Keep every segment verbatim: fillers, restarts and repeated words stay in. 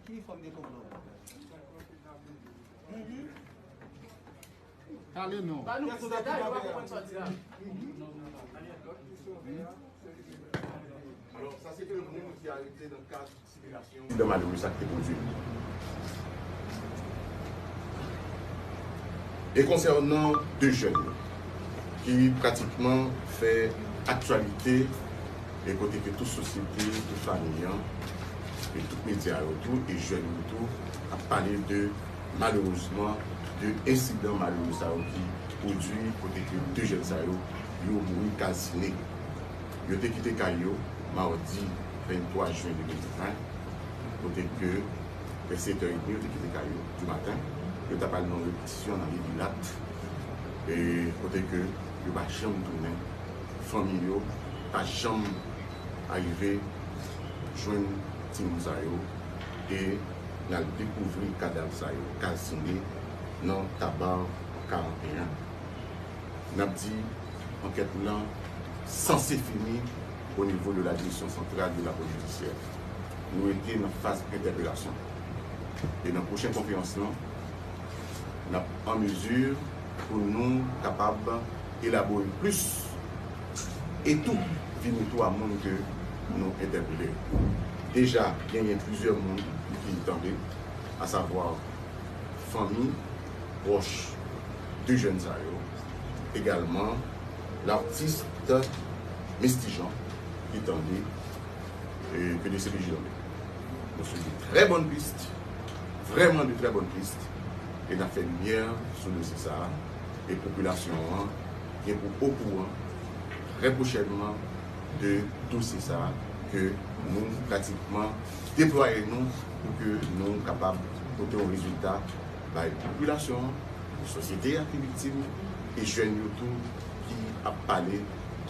Ki fòm de konplo? Pale non. Ba nou plis detay, nou pa konprann sa w di la. Alò, sa se ke moun ki arete nan kad sitirasyon malere sa ki te pwodui. E konsènan de jèn yo ki pratikman fè aktyalite e kote ke tout sosyete, tout fanmi an, e tout medya yo tou, e jèn yo tou, ap pale de, malerezman, de ensidan malere sa yo ki pwodui kote ke de jèn sa yo, yo mouri kalsine. Yo te kite kay yo madi venntwa jen de mil ven, kote ke vè sèt è edmi, yo te kite kay yo di maten. Yo t ap al nan repetisyon nan Levilat, e kote ke yo pa janm tounen. Fanmi yo pa janm arive jwenn timoun sa yo, e n al dekouvri kadav sa yo kalsine nan Tabar karanteyen. N ap di, ankèt lan sanse fini o nivo de la Direction Centrale de la Police Judiciaire. Nou rete nan faz entèpelasyon. E nan pwochen konferans lan, n ap an mezi pou nou kapab elabore plis e tou vini tou a moun ke nou entèpele. Deja, genyen plizyè moun ki tande, asavwa fanmi pwòch de jèn sa yo, egalman l'artiste Misty Jean ki tande, e, ke D C P J tande. Nou sou de trè bòn pis, vrèman de trè bòn pis, e n ap fè limyè sou dosye sa a, e popilasyon an gen pou okouran trè pwochènman de dosye sa a ke nou pratikman deplwaye nou pou ke nou kapab pote yon rezilta bay popilasyon an, sosyete a ki viktim, e jèn yo tou ki ap pale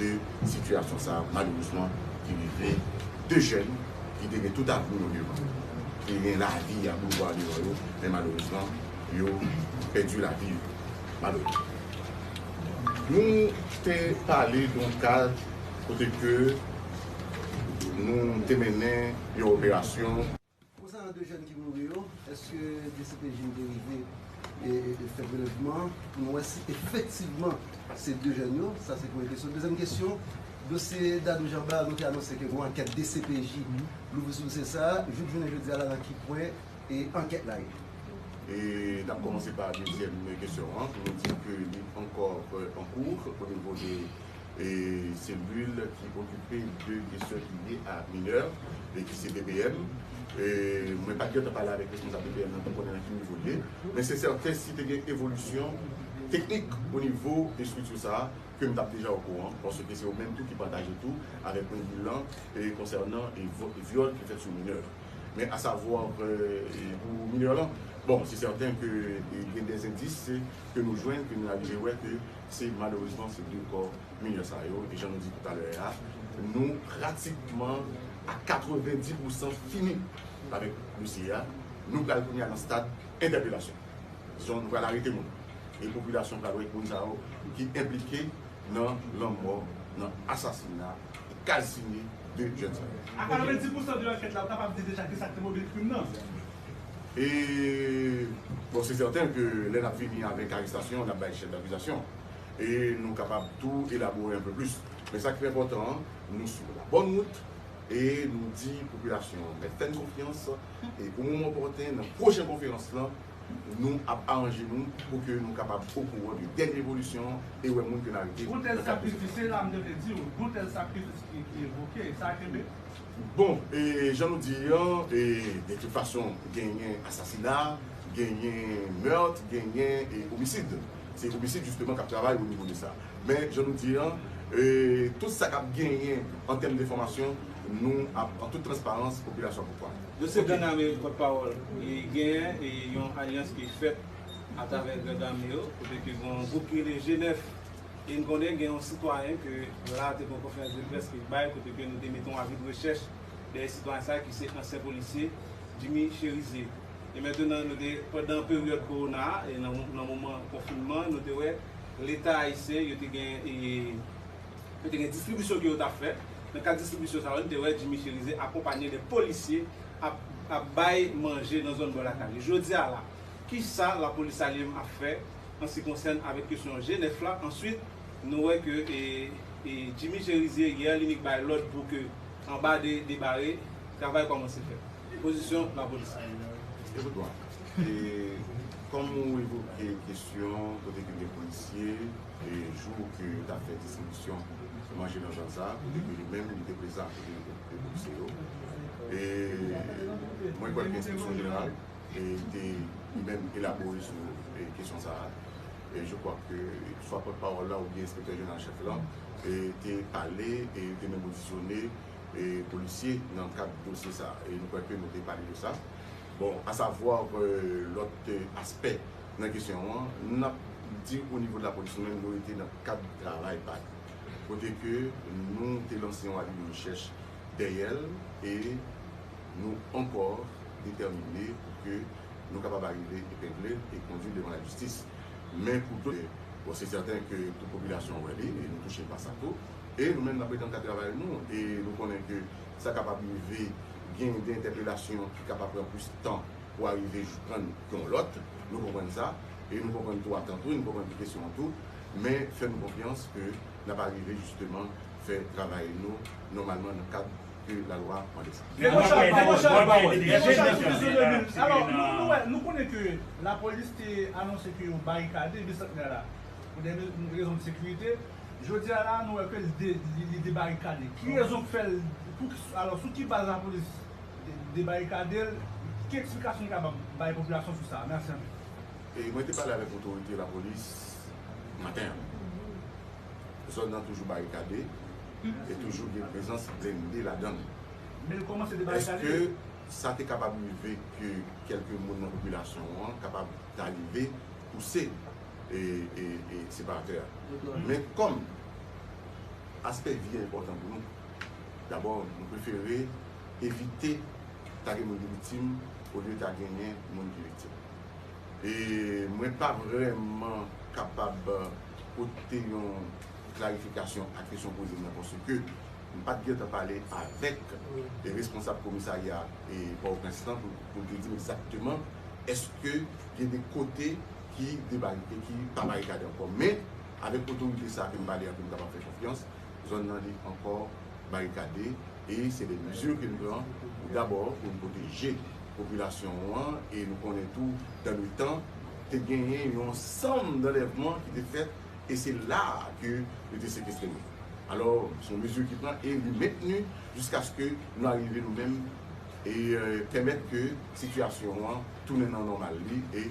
de sitiyasyon sa a, malerezman, ki rive de jèn ki te gen tout avni yo devan, ki gen lavi a boulva devan yo, men malerezman, yo pèdi lavi yo. Malerezman. Nou te pale de yon ka kote ke nou te mennen yon operasyon. Konsènan de jèn ki mouri yo, èske D C P J te rive e, e, e fè prelèvman pou nou wè si efektivman se de jèn yo? Sa se premye kesyon. Dezyèm kesyon, dosye Dadou Jean Bart, nou te anonse ke gen yon ankèt D C P J louvri sou dosye sa a. Jouk jounen jodi a la, nan ki pwen e ankèt la ye? E n ap kòmanse pa dezyèm kesyon an, pou nou di ke li ankò, e, an kou o nivo de e selil ki okipe de kesyon ki lye a minè, e ki se P P M. E mwen pa t gentan pale avèk responsab P P M nan pou konnen nan ki nivo l ye. Men se sèten, si te gen evolisyon teknik o nivo estrikti sa a, ke m t ap deja okouran, paske se yo menm tou ki pataje tou avèk mwen bilan, e konsènan, e vo-, e vyòl ki fèt sou minè. Men asavwa, e, e pou minè lan, bon, se sèten ke, e, gen de endis ke nou jwenn, ke nou arive wè ke se malerezman se de kò minè sa yo, e jan nou di toutalè a, nou pratikman a katrevenndis pousan fini avèk dosye a. Nou pral kounye a nan stad entèpelasyon. Dizon, nou pral arete moun. E popilasyon pral wè moun sa yo ki enplike nan lanmò, nan asasina, e kalsine de jèn sa yo. A katrevenndis pousan de ankèt la, ou kapab di deja kisa ki te mobil krim nan? E, bon, se sèten ke lè n ap vini avèk arestasyon, n ap bay chèf dakizasyon. E nou kapab tou elabore un peu plus. Men sa ki pi enpòtan an, nou sou la bòn wout e nou di popilasyon an mèt fè n konfyans. E o moman opòten, nan pwochen konferans lan, nou ap aranje nou pou ke nou kapab okouran de dènye evolisyon e wè moun ke n arete. Yon tèl sakrifis, se la m te vle di w, yon tèl sakrifis ki, ki evoke, sa kenbe? Bon, e jan nou di an, e de tout fason, genyen asasina, genyen mèt, genyen, e, omisid. Se omisid, jisteman, k ap travay o nivo de sa. Men, jan nou di an, e, tout sa k ap genyen an tèm enfòmasyon, nou ap, an tout transparans, popilasyon ap pran. Dosye Grandame, pòtpawòl, e genyen, e, yon alyans ki fèt atravè Grandame yo, kote ke gen yon gwoup ki rele G nèf. E n konnen gen yon sitwayen ke la te gen yon konferans de près ke l bay, kote ke nou te mete yon avi de rechèch dèyè sitwayen sa a ki se ansyen polisye Jimmy Chérizier. E mentnan, nou te, pandan peryòd kowona a, e nan, nan moman konfinman, nou te wè Leta ayisyen, yo te gen, e, yo te gen distribisyon ke yo t ap fè. Nan kad distribisyon sa yo, nou te wè Jimmy Chérizier akonpanye de polisye ap, ap bay manje nan zòn bò lakay li. Jodi a la, kisa lapolis sa li menm ap fè an se ki konsène avèk kesyon G nèf la? Answit, nou wè ke, e, e, Jimmy Chérizier, yè, li nik bay lòd pou ke anba de, de bare, travay kòmanse fèt. Pozisyon lapolis. Ekout mwen. E, kòm ou evoke kesyon kote ke gen polisye, e, jou ke yo t ap fè distribisyon manje nan zòn sa, kote ke li menm, li te prezan kote de polisye yo. E, mwen kwè ke enspeksyon jeneral, e, te li menm elabore sou, e, kesyon sa a. E je kwè ke swa pòtpawòl la oubyen enspektè jeneral chèf la, e, te pale e te menm odisyone, e, polisye nan kad dosye sa a. E nou kwè ke nou te pale de sa. Bon, asavwa, e, lòt, e, aspè nan kesyon an, n ap di o nivo de lapolis, nou menm nou rete nan kad travay pa nou. Kote ke nou te lanse yon avi de rechèch dèyè l e nou ankò detèmine pou ke nou kapab arive epegle l e kondui l devan lajistis. Men pou dot, bon, se sèten ke tout popilasyon an wè li, e nou touche pa sa tou. E nou menm, n ap rete nan kad travay nou, e nou konnen ke sa kapab rive gen de entèpelasyon ki kapab pran plis tan pou arive jwenn yon lòt. Nou konprann sa, e nou konprann tou atant tou, e nou konprann tou kesyon an tou, men fè nou konfyans ke n ap arive jisteman fè travay nou nòmalman nan kad ke lalwa mande sa. Degochaj, degochaj, degochaj, degochaj. Alò, nou, nou wè, nou konnen ke lapolis te anonse ke yo barikade Bisantnè la pou de rezon de sekirite. Jodi a la, nou wè ke li de-, li, li debarikade. Ki rezon k fè l, pou ki, alò, sou ki baz lapolis de-, debarikade l? Ki eksplikasyon li kapab bay popilasyon sou sa? Mèsi anpil. E mwen te pale avèk otorite lapolis maten an. Zòn nan toujou barikade e toujou gen prezans blende ladan l. Men l kòmanse debarikade. Èske sa te kapab rive ke kèlke moun nan popilasyon an kapab ta rive pouse, e, e, e separatè a? Men kòm aspè vi a enpòtan pou nou, dabò, nou prefere evite ta gen moun ki viktim olye ta genyen moun ki viktim. E mwen pa vrèman kapab pote yon klarifikasyon a kesyon w poze m nan, paske m pa t gentan pale avèk, e, responsab komisarya, e, Pòtoprens lan pou, pou l te di m egzakteman èske gen de kote ki debarike, ki pa barikade ankò. Men, avèk otorite sa a ke m pale a, ke m kapab fè konfyans, zòn nan li ankò barikade, e se de mezi ke n pran pou dabò pou n pwoteje popilasyon an, e nou konnen tou, dan le tan, te genyen yon ansanm danlèvman ki te fèt, e se la a ke yo te sekestre nou. Alò, se yon mezi ki pran e li mentni jiskaske nou arive nou menm e, e, pèmèt ke sitiyasyon an tounen nan nòmal li e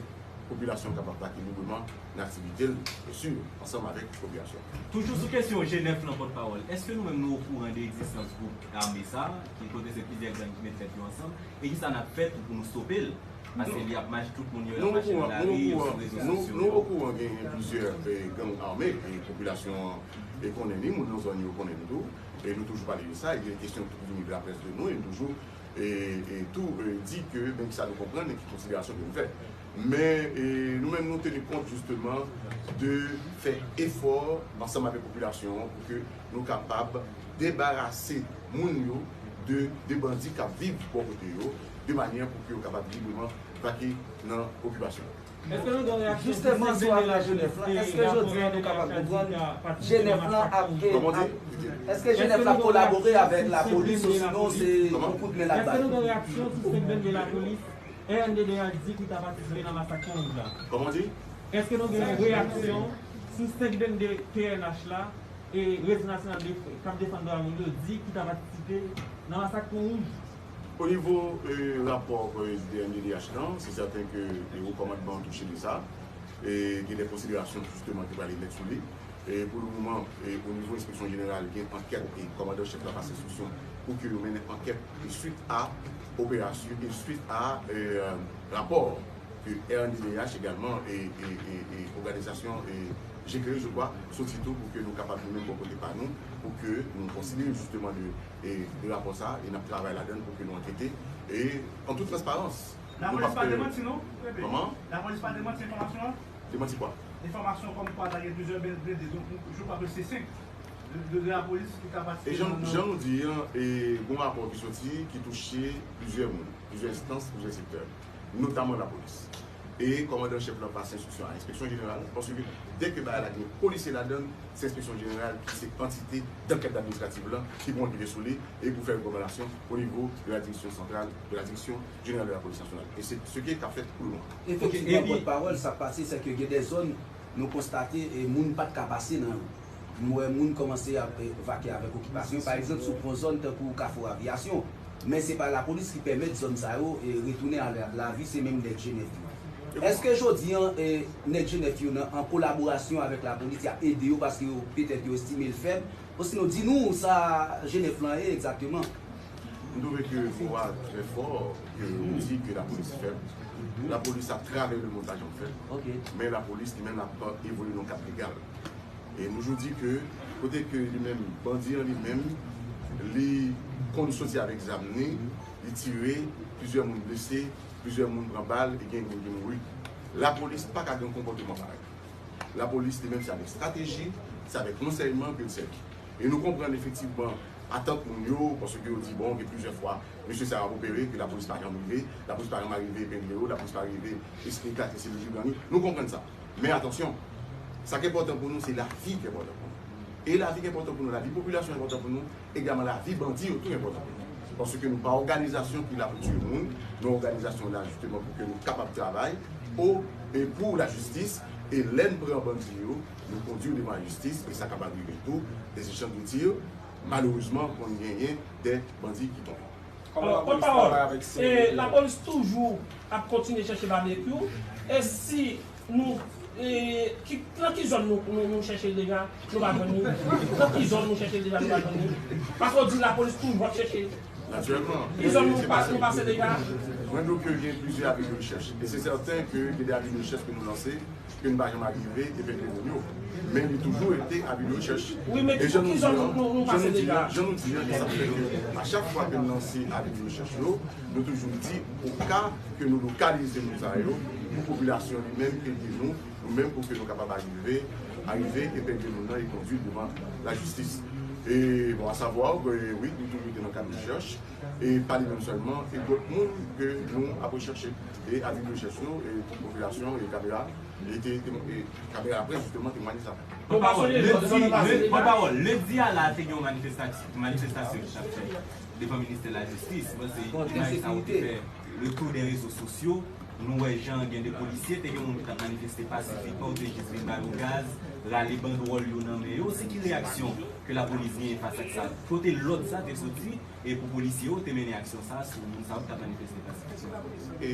popilasyon an kapab vake libreman nan aktivite l, byen si, ansanm avèk popilasyon an. Toujou sou kesyon G nèf lan, pòtpawòl, èske nou menm nou okouran de egzistans gwoup ame sa a, ki kote se plizyè gang ki met tèt yo ansanm, e kisa n ap fè tou pou nou stope l? Paske li ap mache, tout moun yo ap mache nan lari, yo sou rezo sosyo yo. Nou okouran genyen plizyè, e, gang ame, e popilasyon an, e, konnen li, moun nan zòn yo konnen li tou, e nou toujou pale de sa, e gen kesyon ki vini de laprès de nou, e nou toujou e, e tou, e, di ke, men ki sa nou konprann e ki konsiderasyon ke nou fè. Men, e, nou menm, nou teni kont, jisteman, de fè efò ansanm avèk popilasyon an pou ke nou kapab debarase moun yo de, de bandi k ap viv bò kote yo, de manyè pou ke yo kapab libreman vake nan okipasyon. Èske nou gen reyaksyon sou G nèf lan? Èske jodi a nou kapab konprann G nèf lan ap, ap, èske G nèf la kolabore avèk lapolis osinon se yon kout men l ap bay? Èske nou gen reyaksyon sou senk blende lapolis R N D D H di ki ta patisipe nan masak Pon Wouj la? Kòman di? Èske nou gen reyaksyon sou senk blende P N H la e Rezo Nasyonal de, k ap defann dwa moun yo di ki ta patisipe nan masak Pon Wouj? O nivo, e, rapò, e, de R N D D H lan, se sèten ke, e, wo kòmandman an touche de sa. E, gen de konsiderasyon, jisteman, ki prale mèt sou li. E, pou le moman, e, o nivo enspeksyon jeneral, gen ankèt, e, kòmandan chèf la pase enstriksyon pou ke yo mennen ankèt, e, swit a operasyon, e, swit a, e, rapò ke R N D D H egalman e, e, e, e òganizasyon, e, G K E, je crois, soti tou pou ke nou kapab nou menm bò kote pa nou, pou ke nou konsidere jisteman de, e, de rapò sa, e n ap travay ladan l pou ke nou ankete, e an tout transparans. Lapolis pa demanti, non? Kòman? Lapolis pa demanti enfòmasyon an? Demanti kwa? Enfòmasyon kòmkwa ta gen plizyè blende, donk, je crois que se senk. de, de, de lapolis ki ka patisipe. E jan, jan nou di an, e, gen yon rapò ki soti ki touche plizyè moun, plizyè enstans, plizyè sektè, notaman lapolis. E kòmandan chèf la pase enstriksyon a enspeksyon jeneral, paske dèke bagay la gen polisye ladan l, se enspeksyon jeneral ki se antite dankèt administrativ la ki pou ankete sou li e pou fè rekòmandasyon o nivo de la direksyon santral, de la direksyon jeneral de la polis nasyonal. E se ce qui est ka fèt pou le moman. Efektivman, pòtpawòl, sa k pase, se ke gen de zòn nou konstate e moun pa t ka pase nan yo. M wè moun kòmanse ap, e, vake avèk okipasyon. Pa egzanp, si w pran zòn tankou Kafou Aviyasyon, men se pa lapolis ki pèmèt zòn sa yo, e, retounen a la, lavi, se menm nèg G nèf yo. Èske jodi an, e, nèg G nèf yo nan, an kolaborasyon avèk lapolis, y ap ede yo paske yo, petèt yo estime l fèb? Osinon, di nou sa G nèf lan ye egzakteman. M twouve ke mo a trè fò, ke ou di ke lapolis fèb. Lapolis atravè lemonn pa janm fèb. Ok. Men lapolis li menm ap evolye nan kad legal. E nou toujou di ke kote ke li menm, bandi an li menm, li konn soti avèk zam li, li tire, plizyè moun blese, plizyè moun pran bal, e gen moun ki mouri. Lapolis pa ka gen yon konpòteman parèy. Lapolis li menm se avèk estrateji, se avèk ransèyman ke l sèvi. E nou konprann efektivman atant moun yo, paske yo di, bon, gen plizyè fwa, mesye sa yo ap opere, ke lapolis pa janm rive, lapolis pa janm arive epengle yo, lapolis pa rive es-, eklate selil ki gang yo. Nou konprann sa. Men atansyon, sa k enpòtan pou nou, se lavi k enpòtan pou nou. E lavi k enpòtan pou nou, lavi popilasyon enpòtan pou nou, egalman lavi bandi yo tou enpòtan pou nou. Paske nou pa òganizasyon ki la pou tiye moun, nou òganizasyon la jisteman pou ke nou kapab travay o, e pou lajistis, e lè n pran bandi yo, nou kondui yo devan lajistis, e sa kapab rive tou, de zechanj de tir, malerezman, konn genyen de bandi ki tonbe. Alò, pòtpawòl, e, lapolis toujou ap kontinye chèche Babekyou, e si nou, e, ki, nan ki zòn nou, nou, nou chèche l deja, nou pa jwenn li? Nan ki zòn nou chèche l deja, nou pa jwenn li? Paske w di lapolis toujou ap chèche. Natirèlman. Ki zòn nou pa, nou pase deja? Mwen di w ke gen plizyè avi de rechèch. E se sèten ke gen de avi de rechèch ke nou lanse, ke n pa janm arive epengle moun yo. Men li toujou rete avi de rechèch. Wi, men ki zòn nou, nou, nou pase deja? Jan nou di an, jan nou di an, se sa k fè ke a chak fwa ke n lanse avi de rechèch yo, nou toujou di, o ka ke nou lokalize moun sa yo, pou popilasyon li menm ede nou, nou menm pou ke nou kapab arive, arive epengle moun nan e kondui l devan lajistis. E, bon, asavwa ke, wi, li toujou rete nan kad rechèch, e pa li menm sèlman, e dòt moun ke nou ap rechèche. E avi de rechèch yo, e popilasyon, e kamera, e te, te, e kamera laprès, jisteman, temwaye sa. Pòtpawòl, lendi, le, pòtpawòl, lendi a la, te gen yon manifestasyon, manifestasyon ki t ap fèt devan ministè lajistis. Mwen se imaj sa yo te fè le tour des réseaux sociaux. Nou wè jan gen de polisye, te gen moun ki t ap manifeste pasifikman, yo te jis vin ba yo gaz, rale bandwòl yo nan men yo. Se ki reyaksyon ke lapolis genyen fas ak sa? Kote lòd sa te soti? E pou polisye yo te mennen aksyon sa a sou moun sa yo ki t ap manifeste pasifikman? E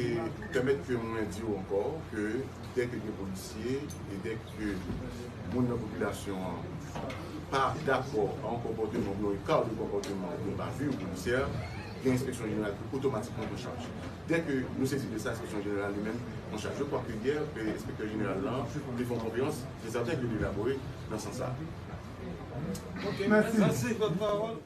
pèmèt ke mwen di w ankò ke dèke gen polisye e dèke moun nan popilasyon an pa dakò a yon konpòteman oubyen yon eka de konpòteman oubyen bavure polisyè, gen enspeksyon jeneral ki otomatikman pran chaj. Dèke nou sezi de sa, enspeksyon jeneral li menm pran chaj. Je crois que hier, enspektè jeneral lan te fè yon konferans, se sèten ke li elabore nan sans sa. Ok, mèsi. Mèsi, pòtpawòl.